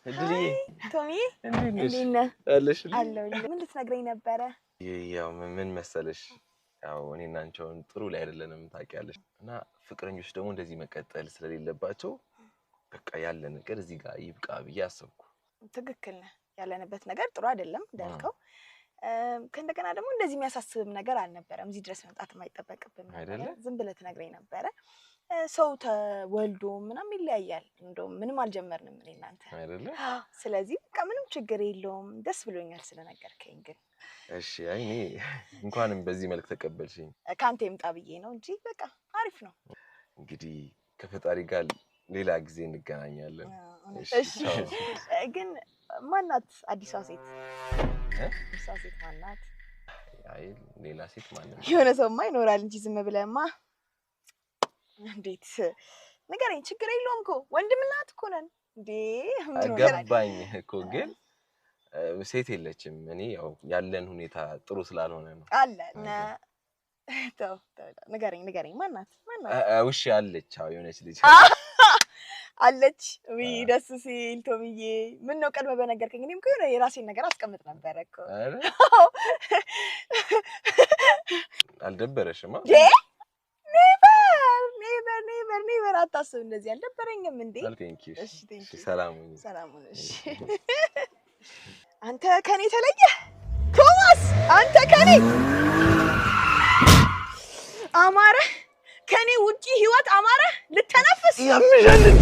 እድልዬ። ቶሚ። እንዴት ነሽ? እንዴት ነህ? አለሽልኝ? አለሁልህ። ምን ልትነግረኝ ነበረ? ያው ምን መሰለሽ፣ ያው እኔና አንቺ አሁን ጥሩ ላይ አይደለንም ታውቂያለሽ። እና ፍቅረኞች ደግሞ እንደዚህ መቀጠል ስለሌለባቸው በቃ ያለ ነገር እዚህ ጋር ይብቃ ብዬ አሰብኩ። ትክክል ነህ። ያለንበት ነገር ጥሩ አይደለም እንዳልከው። ከእንደገና ደግሞ እንደዚህ የሚያሳስብም ነገር አልነበረም። እዚህ ድረስ መምጣት የማይጠበቅብን ነበረ። አይደለ? ዝም ብለህ ትነግረኝ ነበረ። ሰው ተወልዶ ምናምን ይለያያል። እንደውም ምንም አልጀመርንም እኔ እናንተ። አይደለ? ስለዚህ በቃ ምንም ችግር የለውም። ደስ ብሎኛል ስለነገርከኝ። ግን እሺ፣ አይ እኔ እንኳንም በዚህ መልክ ተቀበልሽኝ። ከአንተ ይምጣ ብዬ ነው እንጂ በቃ አሪፍ ነው። እንግዲህ ከፈጣሪ ጋር ሌላ ጊዜ እንገናኛለን። እሺ። እሺ፣ ቻው። ግን ማናት አዲሷ ሴት? እ? አዲሷ ሴት ማናት? አይ ሌላ ሴት ማንም የሆነ ሰውማ ይኖራል እንጂ ዝም ብለህማ እንዴት? ንገረኝ። ችግር የለውም እኮ ወንድምና እህት እኮ ነን እንዴ። ምን ሆነናል? ገባኝ እኮ ግን ሴት የለችም። እኔ ያው ያለን ሁኔታ ጥሩ ስላልሆነ ነው። አለ ተው ተው፣ ንገረኝ ንገረኝ። ማናት ማናት? ውሻ አለች። አዎ የሆነች ልጅ አለች። ውይ ደስ ሲል ቶምዬ፣ ምን ነው ቀድመህ በነገርከኝ። እኔም እኮ የሆነ የራሴን ነገር አስቀምጥ ነበረ እኮ። ኧረ አልደበረሽማ? Never, never, never, never። አታስብ፣ እንደዚህ አልደበረኝም እንዴ። Thank you። እሺ thank you። ሰላም ሁኚ። ሰላም ሁን። እሺ አንተ ከኔ ተለየ ቶማስ፣ አንተ ከኔ አማረ፣ ከኔ ውጪ ህይወት አማረ። ልተነፍስ ያምሻል።